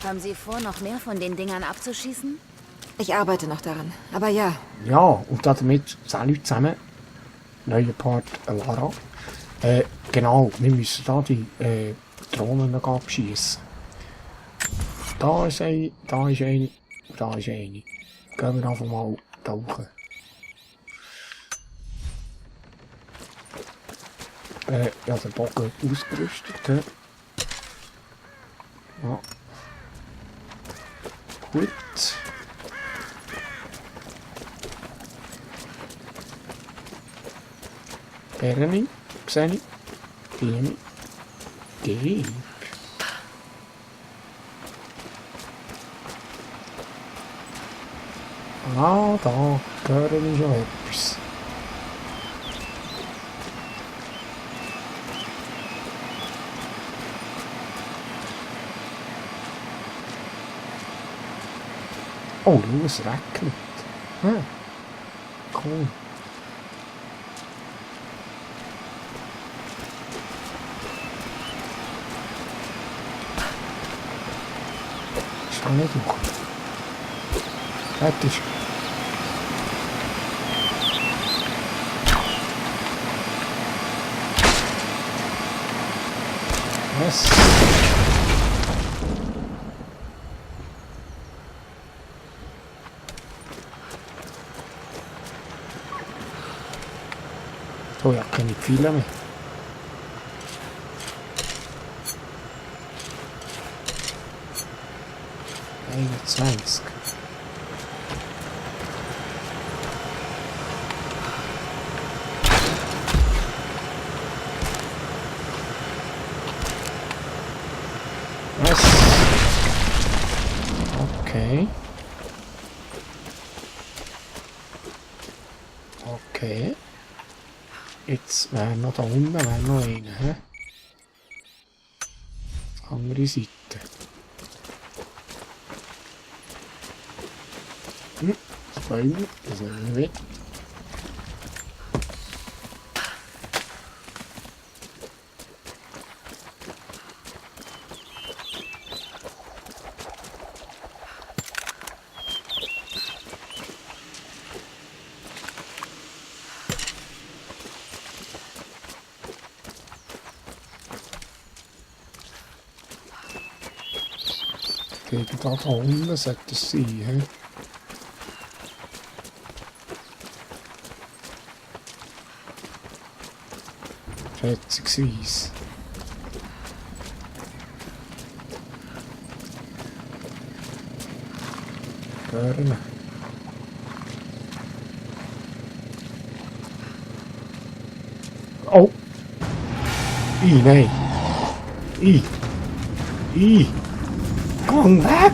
Haben Sie vor, noch mehr von den Dingern abzuschießen? Ich arbeite noch daran, aber ja. Ja, und damit 10 Leute zusammen. Neuer Part Lara. Genau, wir müssen da die Drohnen noch abschießen. Da ist eine, da ist eine, da ist eine. Gehen wir einfach mal tauchen. Ja, der Bogen ausgerüstet. Ja. Gut. Bernie, sehe ich. Biene. Gelb. Ah, da höre ich schon etwas. Oh, schau, es regnet. Hm. Cool. Ist da nicht durch. Fertig. Yes. Oh ja, keine Pfeile mehr. Einundzwanzig. Was? Okay. Okay. Jetzt wäre noch da unten wäre noch einer, hä? Andere Seite. Das Bäume, das nehmen wir weg. Irgendwo da unten sollte es sein, hä? Schätzungsweise. Hören. Oh! Nein! Gang weg!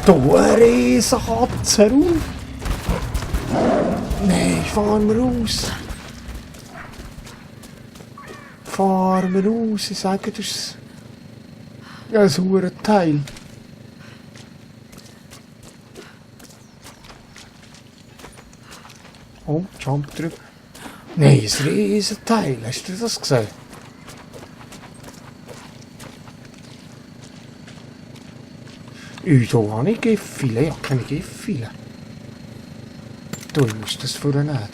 Du Riesenkatze, rauf! Nein, fahren wir raus! Fahren wir raus, ich sage dir's. Ja, ein sauer Teil. Oh, Jump drüber. Nein, ein Riesenteil, hast du das gesehen? Da habe ich Giftfilet, ich habe keine Giftfilet. Du musst das vornehmen.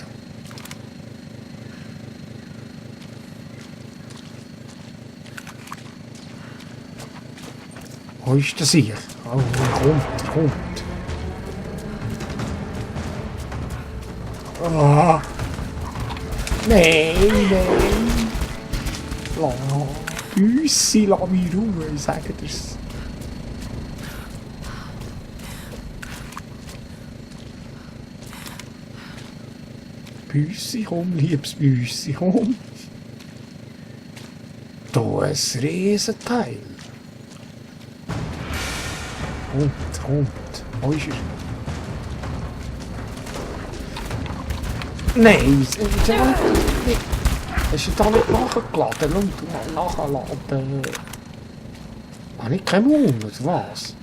Wo ist das hier? Oh, er kommt. Ah. Nein. Büssi, lass mich Ruhe, ich sage dir's. Büssi, komm, liebes Büssi, komm. Da ein Riesenteil. Kommt. Wo ist er? Nein, hast du da nicht nachgeladen? Schau, du mal nachladen. Habe ich keinen Mund, oder was?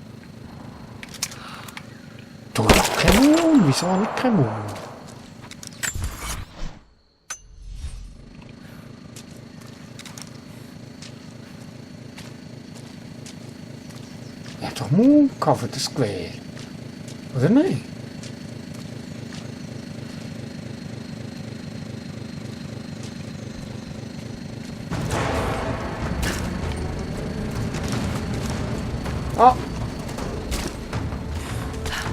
Du hast keinen Mund, wieso habe ich keinen Mund? Er hat doch Mund gehabt für das Gewehr. Oder nicht? Ah!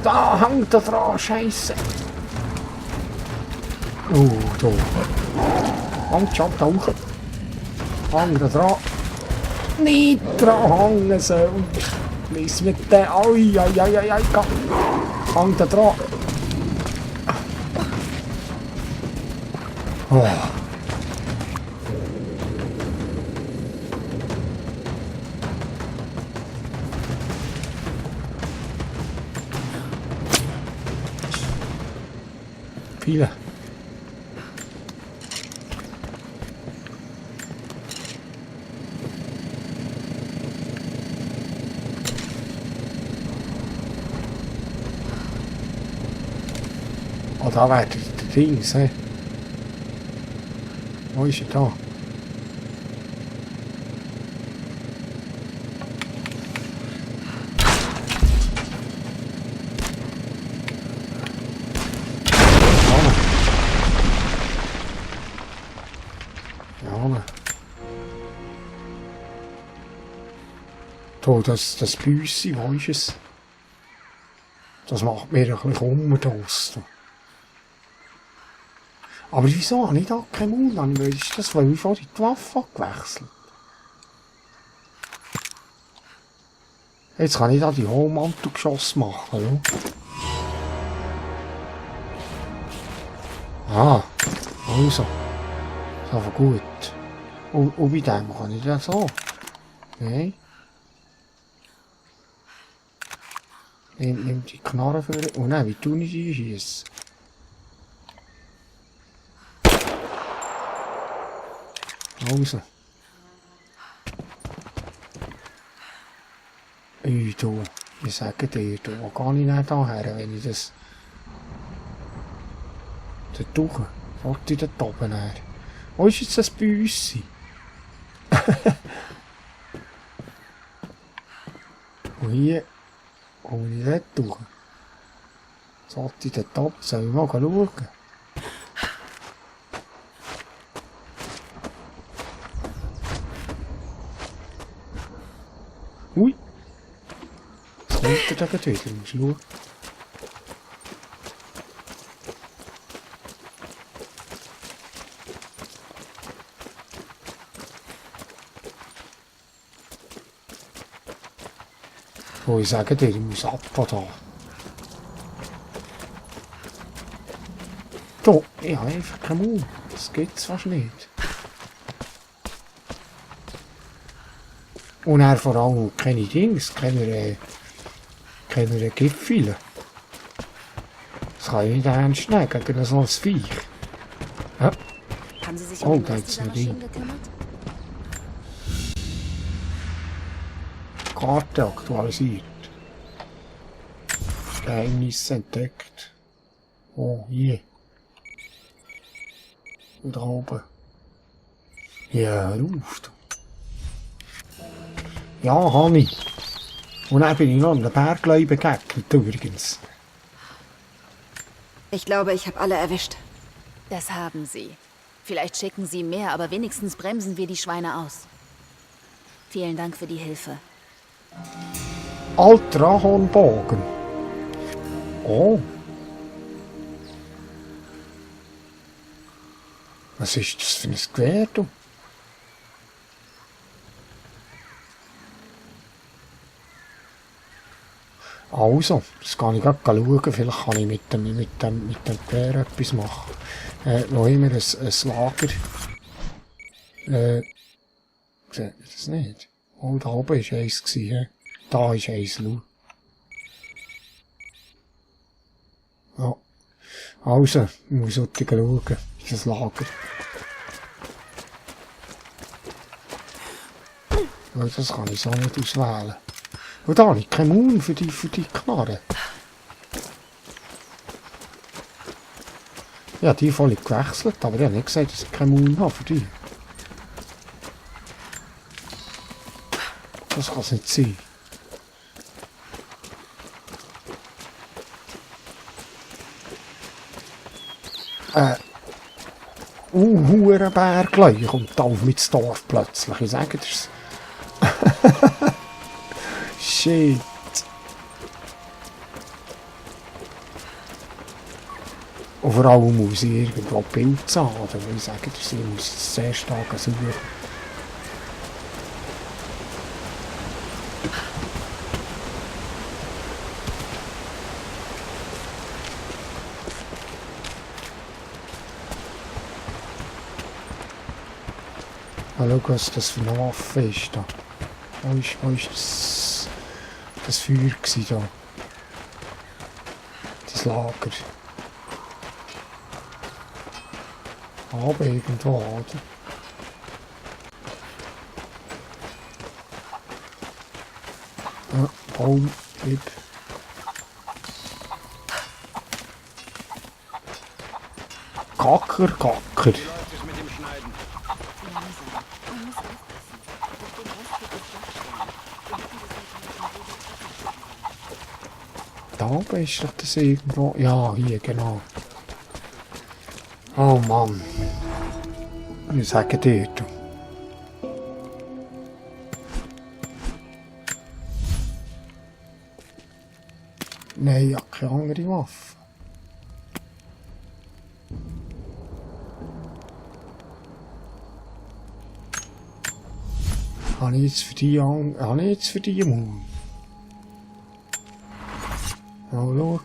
Da hängt er dran, Scheiße! Oh, da. Hängt schon tauchen. Hängt er dran. Nicht dran hängen, sonst müssen wir den... Ai, ai, ai, ai, ai, hängt er dran. Oh. Viele. Oh, da wäre der Dings, hä? Wo ist er da? Da, das Büssi, wo ist es? Das macht mir ein bisschen Kummer. Aber wieso habe ich da keinen Mund an? Ist das, weil ich vorhin die Waffe gewechselt? Jetzt kann ich da die Hohlmantelgeschosse machen, ja? Ah, also. Das ist aber gut. Und bei dem kann ich das so. Nein. Nimm die Knarre für... Oh nein, wie tue ich die schießen? Also. Du, ich sage dir, du, wo gehe ich nicht daher, wenn ich das... Da tauche, wollte ich dort oben her. Wo ist jetzt das Büssi? Und hier... Wo ich dort tauche? Sollte ich dort oben, soll ich mal schauen? Ui! Jetzt kommt er da wieder, musst du schauen. Oh, ich sage dir, ich muss ab von da. Da, ich habe einfach keinen Mund. Das geht's fast nicht. Und er vor allem keine Dings, keine Giftpfeile. Das kann ich nicht ernst nehmen gegen so ein Viech. Ja. Haben Sie sich Oh, um den da Rest ist dieser ein Ding. Maschinen gekümmert? Karte aktualisiert. Geheimnisse entdeckt. Oh, hier. Und da oben. Ja, ruft. Ja, Hanni. Und dann bin ich noch an den Bergleuten begegnet, übrigens. Ich glaube, ich habe alle erwischt. Das haben Sie. Vielleicht schicken Sie mehr, aber wenigstens bremsen wir die Schweine aus. Vielen Dank für die Hilfe. Altrahornbogen. Oh. Was ist das für ein Gewehr, du? Also, das kann ich gerade schauen. Vielleicht kann ich mit dem Gewehr etwas machen. Noch immer ein Lager. Seht ihr das nicht? Oh, da oben war eins. He? Da ist eins, schau. Ja. Also, ich muss heute schauen. Das ist ein Lager. Ja, das kann ich so nicht auswählen. Und da habe ich keinen Mund für die Knarre. Ja, die voll gewechselt, aber ich habe nicht gesagt, dass ich keinen Mund habe für die. Das kann es nicht sein. Hure Bergleu kommt da auf mit Dorf plötzlich. Ich sage dir's. Shit. Und vor allem muss ich irgendwo Pilze haben. Oder ich sage dir's, ich muss jetzt sehr stark suchen. Schau, was das für eine Waffe ist da. Wo ist das Feuer gewesen da? Das Lager. Aber irgendwo, oder? Ja, Baum, Lieb. Gacker. Da oben ist doch das irgendwo. Ja, hier, genau. Oh Mann. Ich sage dir, du. Nein, ich habe keine andere Waffe. Habe ich jetzt für die Mund? Mal schauen.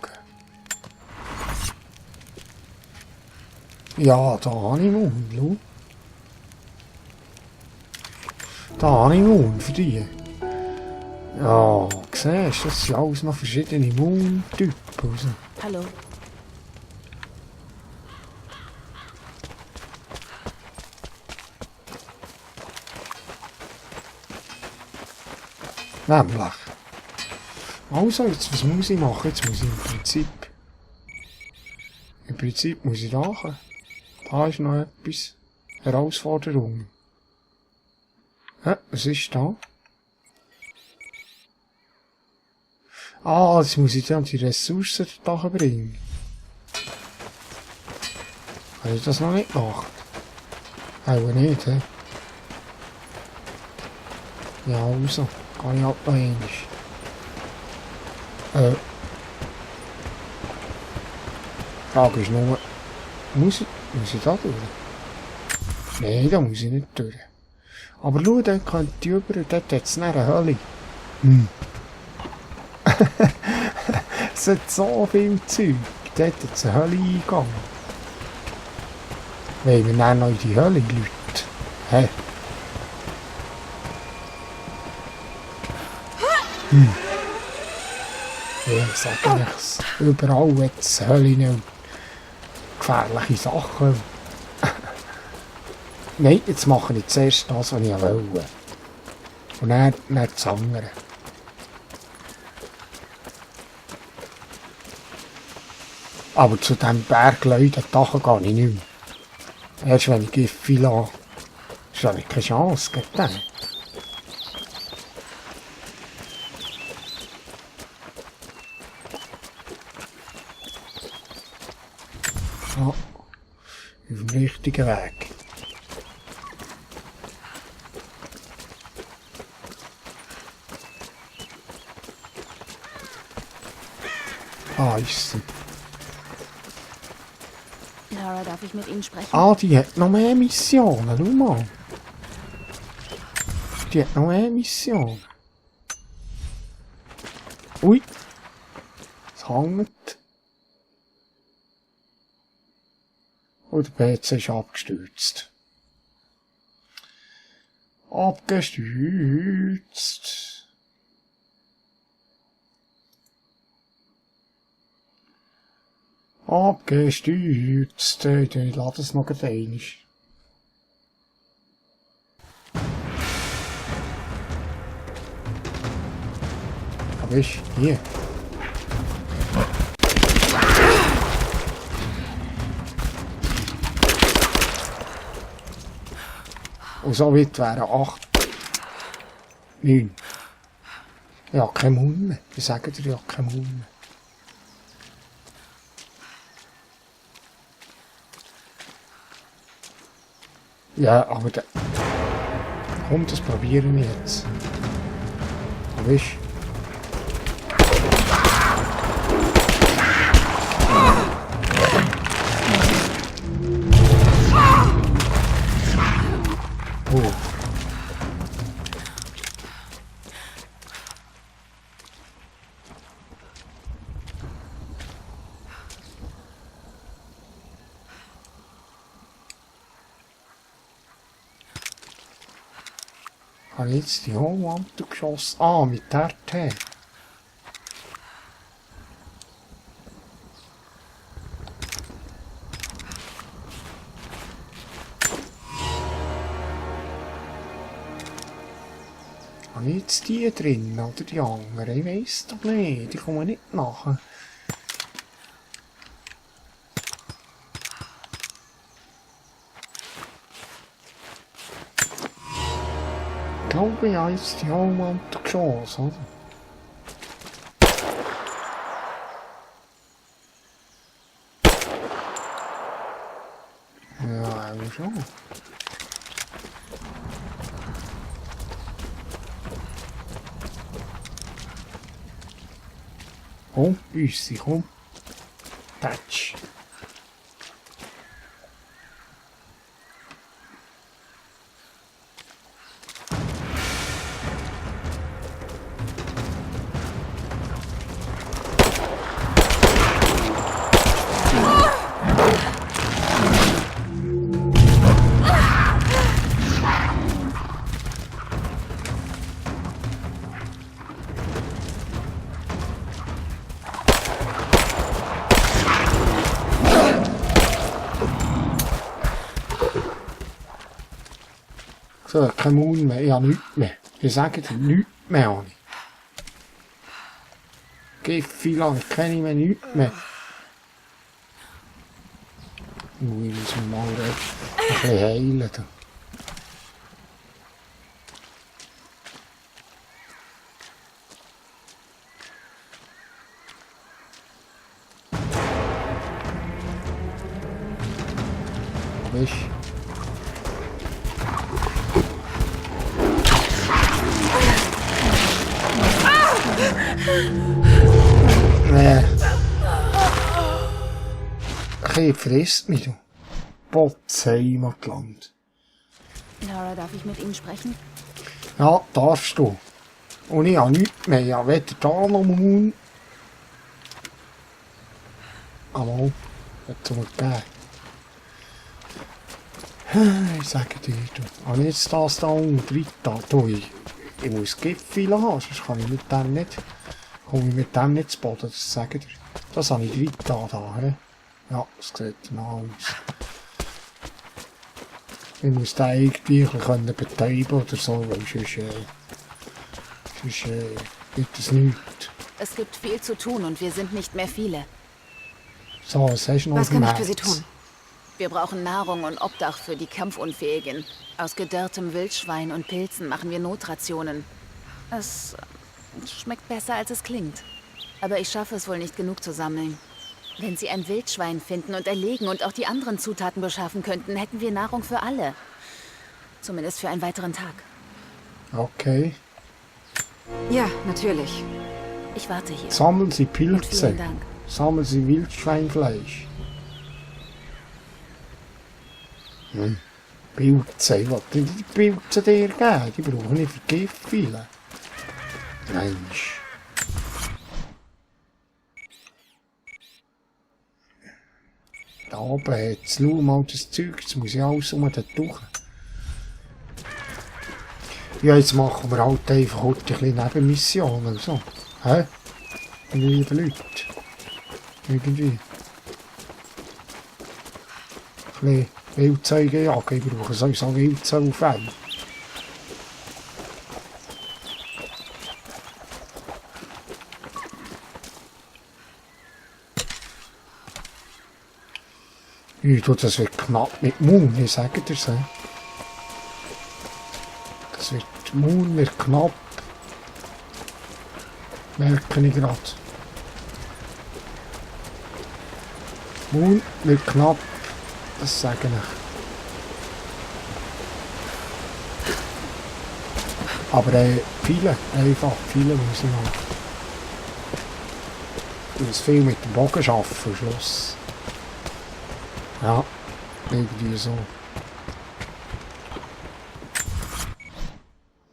Ja, da habe ich Mund, schau. Da habe ich Mund für die. Ja, siehst du, das sind alles noch verschiedene Mundtypen. Also. Hallo. Nämlich. Also, jetzt, was muss ich machen? Jetzt muss ich im Prinzip muss ich lachen. Da ist noch etwas. Herausforderung. Hä, was ist da? Ah, jetzt muss ich dann die Ressourcen da bringen. Habe ich das noch nicht gemacht? Auch nicht, hä? Ja, also, kann ich halt noch einmal. Die Frage ist nur, muss ich da durch? Nein, da muss ich nicht durch. Aber schau, dann könnte ich über, dort hat es eine Hölle. Es hat so viel Zeug. Dort hat es eine Hölle eingegangen. Wollen wir dann noch in die Hölle, Leute? Hä? Ja, ich sage nichts. Überall hat es Hölle und gefährliche Sachen. Nein, jetzt mache ich zuerst das, was ich will. Und dann das andere. Aber zu diesem Bergleuten Dachen gehe ich nicht mehr. Erst wenn ich Gift lasse, habe ich keine Chance gegen den. Ja, auf dem richtigen Weg. Ah, ist sie. Lara, darf ich mit Ihnen sprechen? Ah, die hat noch mehr Missionen, schau mal. Die hat noch mehr Missionen. Ui. Es hängt. Und der PC ist abgestürzt. Abgestürzt. Abgestürzt. Ich lade es noch einmal. Aber ich, hier. Und so weit wären 8, 9. Ich habe keinen Mund mehr. Ich sage dir, ich habe keinen Mund mehr. Ja, aber da... Komm, das probieren wir jetzt. Weißt du? Oh. Habe ich jetzt die Hohlwand geschossen? Ah, mit der T. Habe ich jetzt die drin oder die anderen? Ich weiss doch nicht. Die kommen nicht nachher. Ich glaube, ich habe jetzt die Hohlwand geschossen, oder? Ja, auch schon. Komm, Büssi, komm. Touch. So, kein Mund mehr, ich habe nichts mehr. Ich sage dir, nichts mehr habe ich. Gift viel an, ich kenne mehr nichts mehr. Ich muss mich mal ein bisschen heilen. Da. Weißt du? Nee. Ein frisst mich, du. Potzheimatland. Lara, darf ich mit Ihnen sprechen? Ja, darfst du. Und ich habe nichts mehr. Ich habe weder da noch am Mund. Aber hat es mir gegeben. Ich sage dir, du. Habe ich jetzt das da unten drin da? Du, ich muss Gipfel haben, sonst kann ich mit dem nicht. Komme ich mit dem nicht zu Boden, das sage ich dir. Das habe ich drin da, he? Ja, das sieht danach aus. Ich muss den irgendwie betäuben oder so, weil sonst gibt es nichts. Es gibt viel zu tun und wir sind nicht mehr viele. So, was hast du noch Was auf dem kann ich für Sie Herz? tun? Wir brauchen Nahrung und Obdach für die Kampfunfähigen. Aus gedörrtem Wildschwein und Pilzen machen wir Notrationen. Es schmeckt besser, als es klingt. Aber ich schaffe es wohl nicht genug zu sammeln. Wenn Sie ein Wildschwein finden und erlegen und auch die anderen Zutaten beschaffen könnten, hätten wir Nahrung für alle. Zumindest für einen weiteren Tag. Okay. Ja, natürlich. Ich warte hier. Sammeln Sie Und Pilze. vielen Dank. Sammeln Sie Wildschweinfleisch. Pilze, ich wollte die Pilze dir geben. Die brauchen nicht für Giftpfeile. Mensch. Da oben jetzt, schau mal das Zeug, jetzt muss ich alles um den durch. Ja, jetzt machen wir halt einfach heute ein bisschen Nebenmissionen und so. Hä? Meine lieben Leute. Irgendwie. Ein bisschen Wildzeuge jagen, ich brauche sowieso Wildzeugenfälle. Das wird knapp mit Moon, ich sage dir so. Das wird, Moon wird knapp. Merke ich gerade. Moon wird knapp, das sage ich. Aber viele, einfach, viele muss ich noch. Ich muss viel mit dem Bogen arbeiten, am Schluss. Ja, irgendwie so.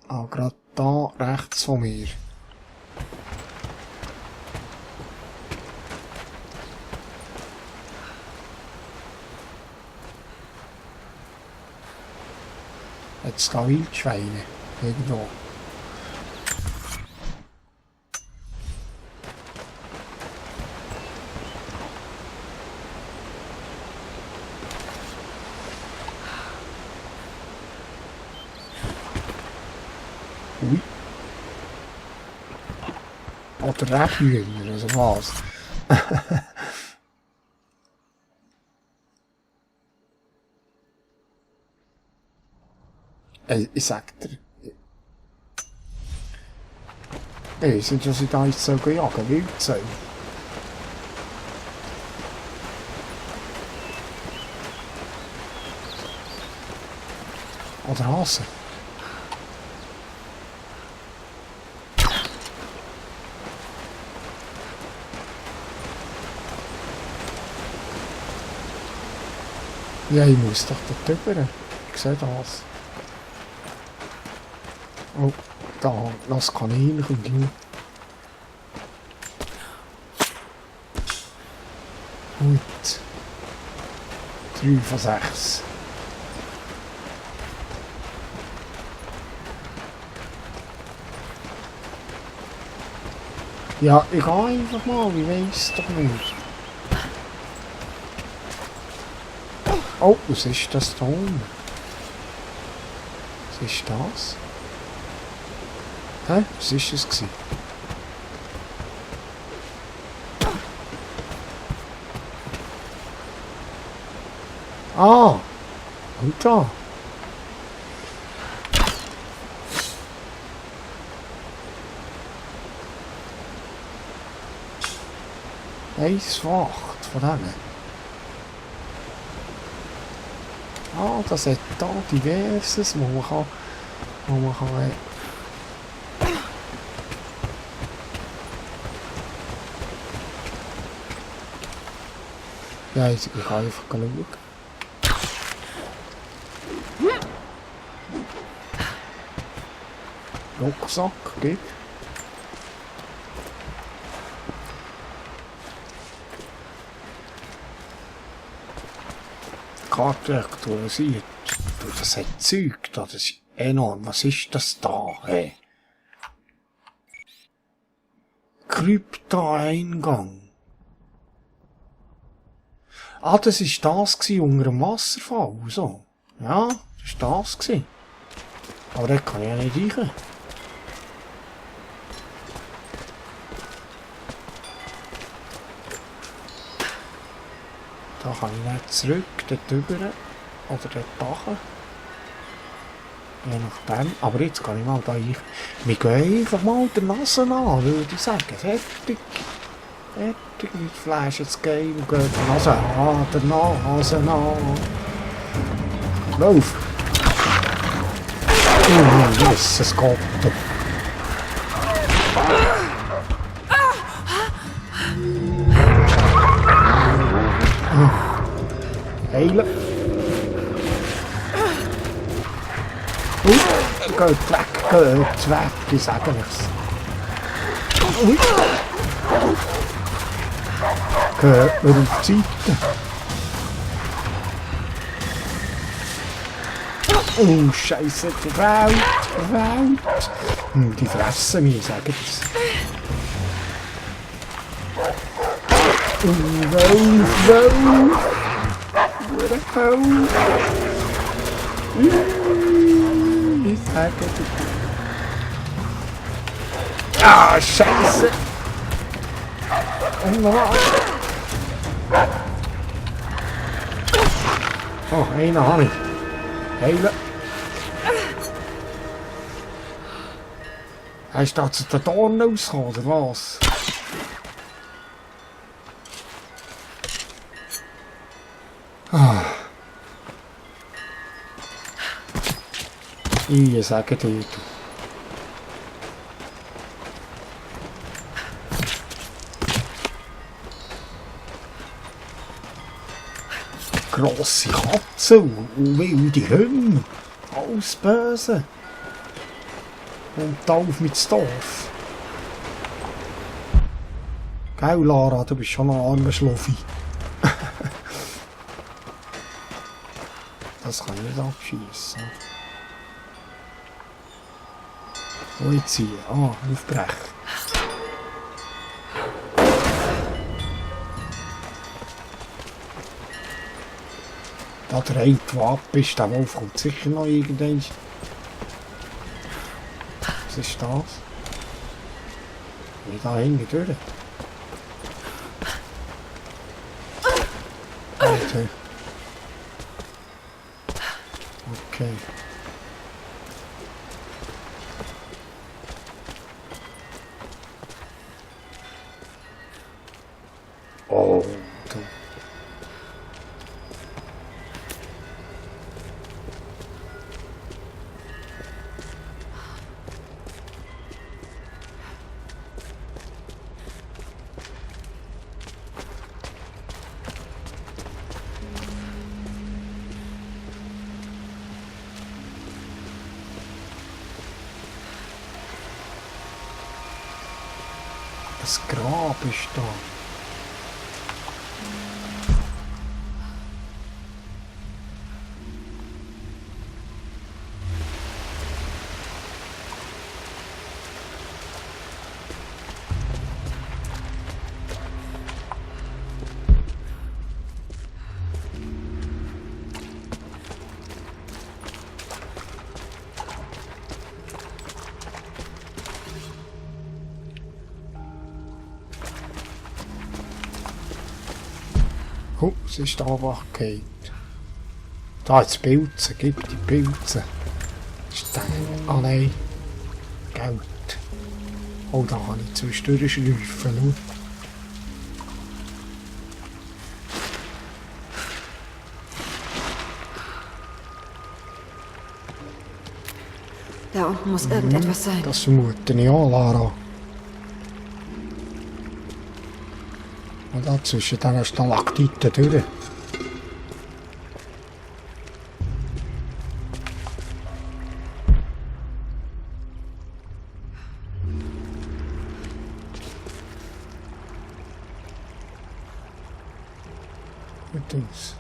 Ah, gerade da rechts von mir. Jetzt da Wildschweine. Irgendwo. Ui. Oder Rebhühner, also was? Ich sag dir. Sind dass ich da jetzt so jagen, Wildzeu. Oder Hasen. Ja, ich muss doch da drüber. Ich sehe das. Oh, da, das Kaninchen. Gut. 3 von 6. Ja, ich gehe einfach mal, ich weiss doch nicht. Oh, was ist das da oben? Was ist das? Hä? Was ist das gewesen? Ah! Und da! Eins von 8 von denen. Ah, das hat da diverses, wo man kann ja, ich kann einfach schauen. Rucksack, geht. Karte aktualisiert. Du, das hat Zeug da, das ist enorm. Was ist das da, hey? Kryptoeingang. Ah, das war das unter dem Wasserfall, so. Ja, das war das. Aber da kann ich ja nicht rein. Da kann ich nicht zurück, dort drüber oder dort machen. Je nachdem. Aber jetzt kann ich mal da rein. Wir gehen einfach mal der Nase an, würde ich sagen. Fertig. Fertig mit Fleisch ins Game. Wir gehen der Nase an, der Nase an. Lauf! Oh, Jesus Gott. Heilen. Geht weg, ich sage nichts. Geht mir auf die Seite. Oh, Scheiße, Welt. Die fressen mich, sage ich. Lauf. Ich sage dir. Ah, Scheiße. Oh, einen habe ich. Heilen. Ist da zu den Dornen rausgekommen, oder was? Ich sage dir, grosse Katzen und wilde Hunde. Alles böse. Und da auf mit dem Dorf. Gell, Lara, du bist schon ein armer Schluffi. Das kann ich nicht abschießen. Wo jetzt hier? Ah, aufbrechen. Da der eine Wapp ist, der Wolf kommt sicher noch irgendwann. Was ist das? Wie da hinten durch? Alter. Okay. Oh, du. Das Grab ist da. Oh, es ist da wachgefallen. Da jetzt Pilze, gib die Pilze. Steine. Ah nein. Geld. Oh, da kann ich zwischendurch schleifen. Da unten muss irgendetwas sein. Das vermute ich auch, Lara. Und da zwischen diesen Stalaktiten durch. Gut aus.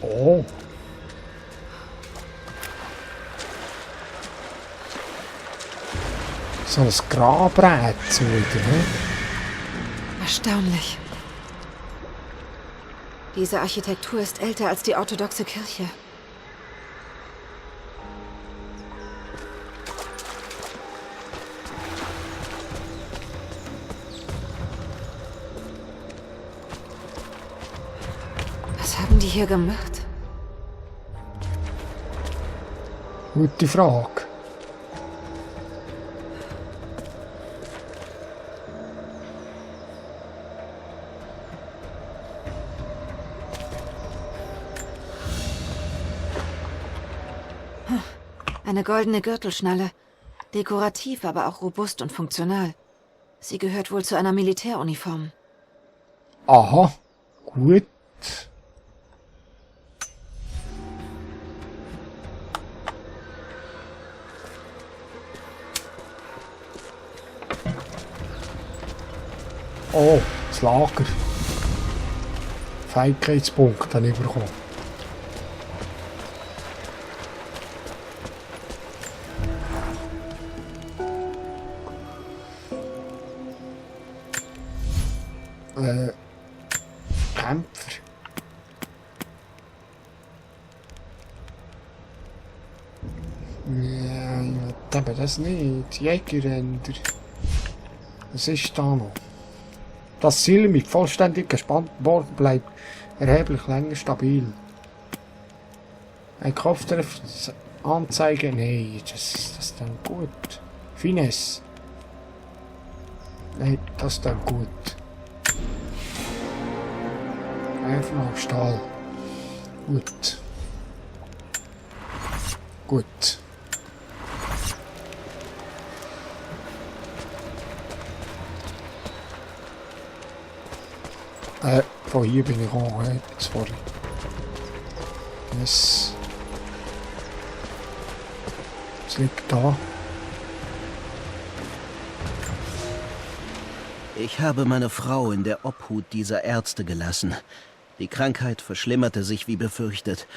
Oh. So ein Grabrätsel wieder, ne? Erstaunlich. Diese Architektur ist älter als die orthodoxe Kirche. Was haben die hier gemacht? Gute Frage. Eine goldene Gürtelschnalle. Dekorativ, aber auch robust und funktional. Sie gehört wohl zu einer Militäruniform. Aha, gut. Oh, das Lager. Fähigkeitspunkt habe ich bekommen. Kämpfer. Ja, ich will eben das nicht. Jägerränder. Was ist da noch? Das Ziel mit vollständig gespannten Bord bleibt erheblich länger stabil. Ein Kopftreff Anzeige? Nee, das ist dann gut. Finesse. Nein, das ist dann gut. Einfach noch Stahl. Gut. Gut. Von hier bin ich gekommen, jetzt vorhin. Yes. Was liegt da? Ich habe meine Frau in der Obhut dieser Ärzte gelassen. Die Krankheit verschlimmerte sich wie befürchtet.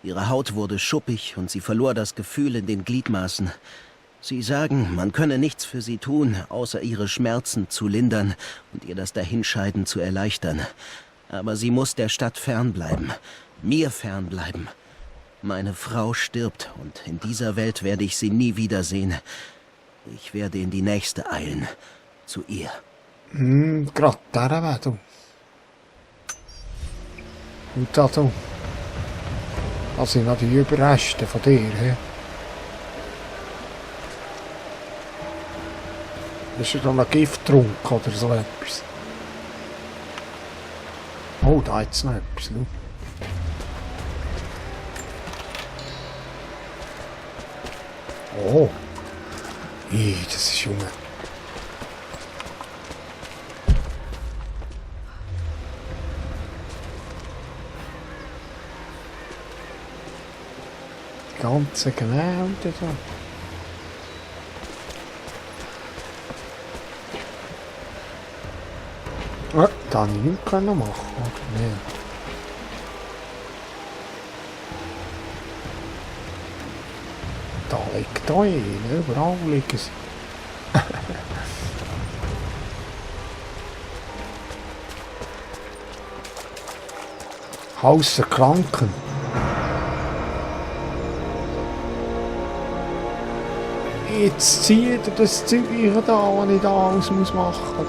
Ihre Haut wurde schuppig und sie verlor das Gefühl in den Gliedmaßen. Sie sagen, man könne nichts für sie tun, außer ihre Schmerzen zu lindern und ihr das Dahinscheiden zu erleichtern. Aber sie muss der Stadt fernbleiben, mir fernbleiben. Meine Frau stirbt und in dieser Welt werde ich sie nie wiedersehen. Ich werde in die nächste eilen, zu ihr. Gerade dieser Weg, du. Und da, du. Das sind noch die Überreste von dir, he? Hast du da noch Gift getrunken oder so etwas? Oh, da hat es noch etwas, du. Oh. Das ist Junge. Die ganze Gemälde da. Da habe ich nichts machen können, oder? Nee. Da liegt da eine, überall liegen sie. Haus der Kranken. Jetzt zieht er das Zeug da, was ich da alles machen muss.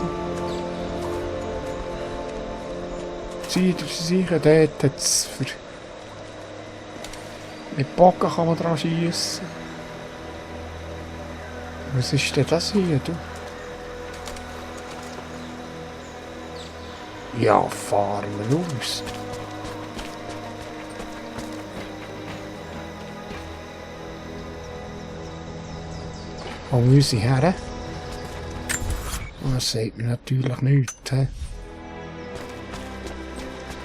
Zieht er sicher dort jetzt für... Mit Bogen kann man dran schiessen. Was ist denn das hier, du? Ja, fahren wir aus. Wo muss ich her? Das sagt mir natürlich nichts. He?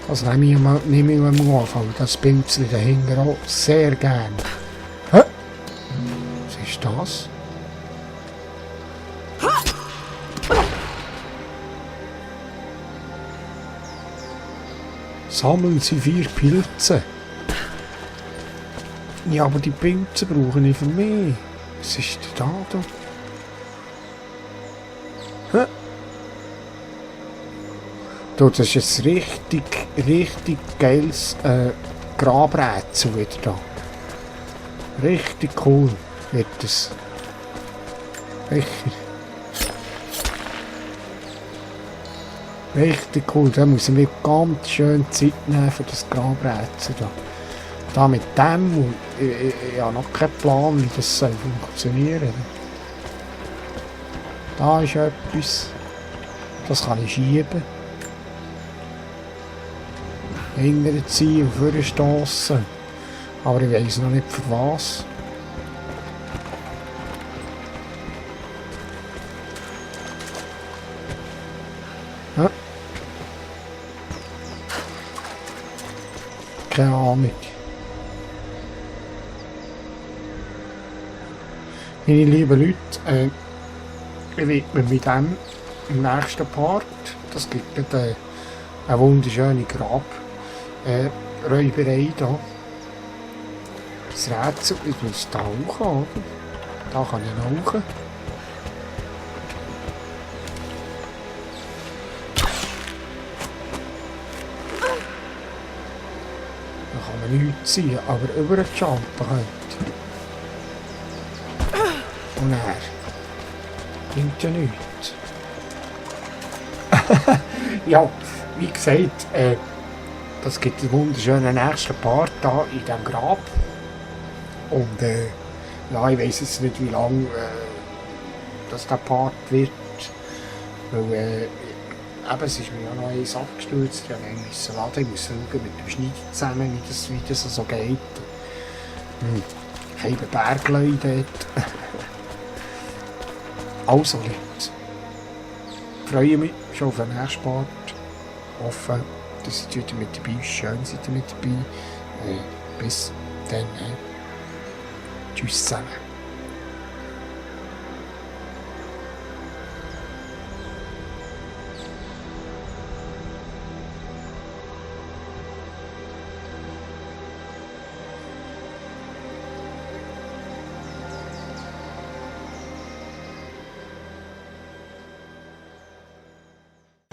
Das nehme ich mal am Anfang, das Bildchen dahinter auch sehr gern. Hä? Was ist das? Sammeln Sie 4 Pilze. Ja, aber die Pilze brauche ich für mich. Was ist denn da? Hä? Du, das ist ein richtig geiles Grabrätsel wieder da. Richtig cool wird das. Sicher. Richtig cool. Da muss ich mir ganz schön Zeit nehmen für das Grabrätsel da. Da mit dem, und ich habe noch keinen Plan, wie das soll funktionieren. Da ist etwas. Das kann ich schieben. Hinterher ziehen und vorstossen. Aber ich weiss noch nicht für was. Ja. Keine Ahnung. Meine lieben Leute, ich widme mit dem im nächsten Part. Das gibt eine wunderschöne Räuberei da. Das Rätsel, ich muss tauchen, oder? Da kann ich tauchen. Da kann man nichts ziehen, aber über den Jumpen könnte. Und er bringt ja nichts. Ja, wie gesagt, das gibt einen wunderschönen nächsten Part da in diesem Grab. Und ja, ich weiss jetzt nicht, wie lange das der Part wird. Weil eben, es ist mir ja noch eins abgestürzt. Ich muss schauen mit dem Schneider zusammen, wie das so geht. Ich habe Bergleute dort. Also Leute, ich freue mich schon auf den nächsten Part. hoffe, dass ihr wieder mit dabei seid. Schön seid ihr mit dabei. Bis dann. Tschüss zusammen.